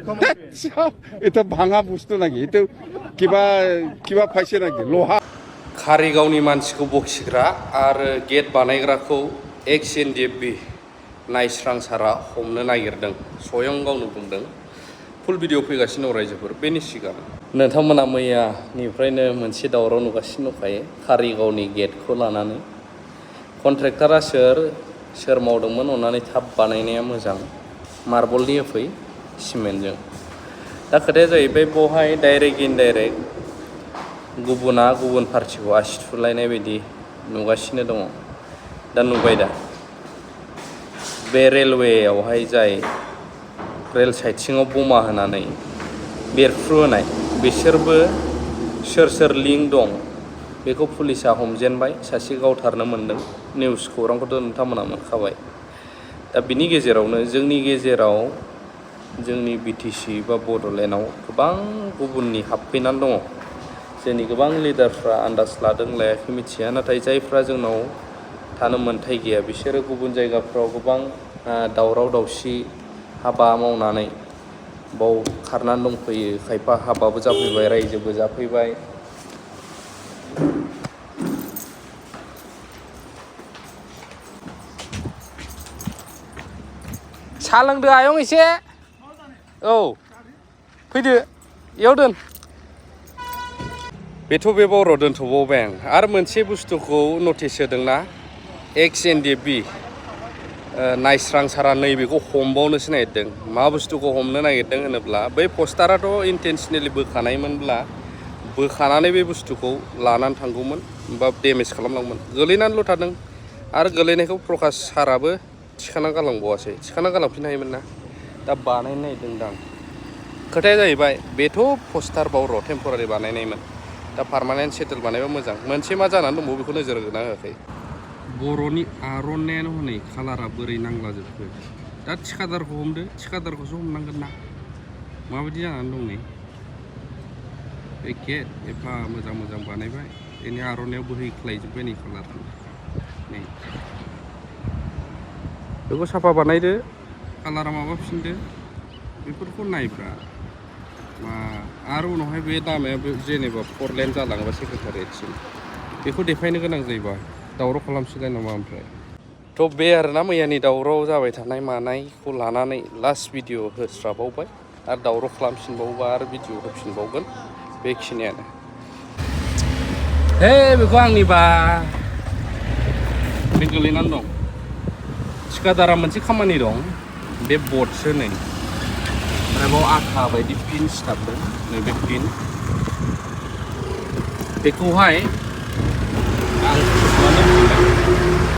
itu भाङा बुस्थु नागि itu किबा फायसे नागि लहा कारिगावनि मानसिखौ बखिग्रा आरो गेट बानायग्राखौ एक्स एनडिएफबि नायस्रां सारा हमनो नागिरदों स्वयं गावनो बुंदों फुल भिडिअ फैगासिनो दं रायजोफोर बेनि सिगां नोंथांमोना मैयानिफ्रायनो मोनसे दावराव नुगासिनो दंखायो कारिगावनि गेटखौ लानानै कन्ट्रेक्टरा सोर मावदोंमोन अन्नानै थाब बानायनाया मोजां मार्बलनि होफै सिमेन्टजों दा खोथाया जाहैबाय बेवहाय डाइरेक्ट इनडाइरेक्ट गुबुना गुबुन पार्टिखौ आसि थुलायनाय बायदि नुगासिनो दङ दा नुबाय दा बे रेलवेयावहाय जाय रेल साइड सिङाव बमा होनानै बेरफ्रुहोनाय बिसोरबो सोर लिंक दं बेखौ पुलिसा हमजेनबाय सासे गावथारनो मोनदों निउस खौरांखौथ' नोंथांमोना मोनखाबाय दा बिनि गेजेरावनो जोंनि गेजेराव जोंनि बिटिसि बा बड'लेण्डआव गोबां गुबुननि हाबफैनानै दङ जोंनि गोबां लिडारफ्रा आन्दाज लादों लायाखै मिथिया नाथाय जायफ्रा जोंनाव थानो मोन्थाय गैया बिसोरो गुबुन जायगाफ्राव गोबां दावराव दावसि हाबा मावनानै बाव खारनानै दंफैयो खायफा हाबाबो जाफैबाय रायजोबो जाफैबाय सा लोंदो आयं एसे औ फैदो इयाव दोन बेथ' बे बावराव दोनथ'बावबाय आं आरो मोनसे बुस्थुखौ नटिस होदोंना एक्स एनडिएफबि नायस्रां सारा नैबेखौ हमबावनोसो नागिरदों मा बुस्थुखौ हमनो नागिरदों होनोब्ला बै पस्टाराथ' इन्टेन्सनेलि बोखानायमोनब्ला बोखानानै बे बुस्थुखौ लानानै थांगौमोन बा डेमेज खालामलांगौमोन गोलैनानैल' थादों आरो गोलैनायखौ प्रकाश साराबो थिखाना गालांबावासै थिखाना गालांफिननो हायोमोन ना दा बानायनो नागिरदों दां खोथाया जाहैबाय बेथ' पस्टार बावराव टेम्परारि बानायनायमोन दा पार्मानेन्ट सेटेल बानायबा मोजां मोनसे मा जानानै दंबावो बेखौ नोजोर होना होआखै बर'नि आर'नायानो हनै कालारा बोरै नांलाजोबखो दा थिखादारखौ हमदो थिखादारखौसो हमनांगोन ना माबायदि जानानै दं नै बे गेट एफा मोजां बानायबाय बेनि आर'नायाव बोहैख्लायजोब्बाय नै कालारा नै बेखौ साफा बानायदो कालारा माबाफिनदो बेफोरखौ नायब्रा मा आरो उनावहाय बे लामाया जेनेबा 4 लेन जालाङोबा सेक्रेटारियेटसिम बेखौ देखायनो गोनां जायोबा दावराव खालामसिगोन नामा ओमफ्राय थ' बे आरोना मैयानि दावराव जाबाय थानाय मानायखौ लानानै लास्ट भिडिअ होस्राबावबाय आरो दावराव खालामफिनबावोबा आरो भिडिअ होफिनबावगोन बेखिनियानो हे बेखौ आंनिबा बे गोलैनानै दं थिखादारा मोनसे खामानि दं बे बर्डसो नै ओमफ्राय बाव आथा बायदि पिन सिथाबदों नैबे पिन बेखौहाय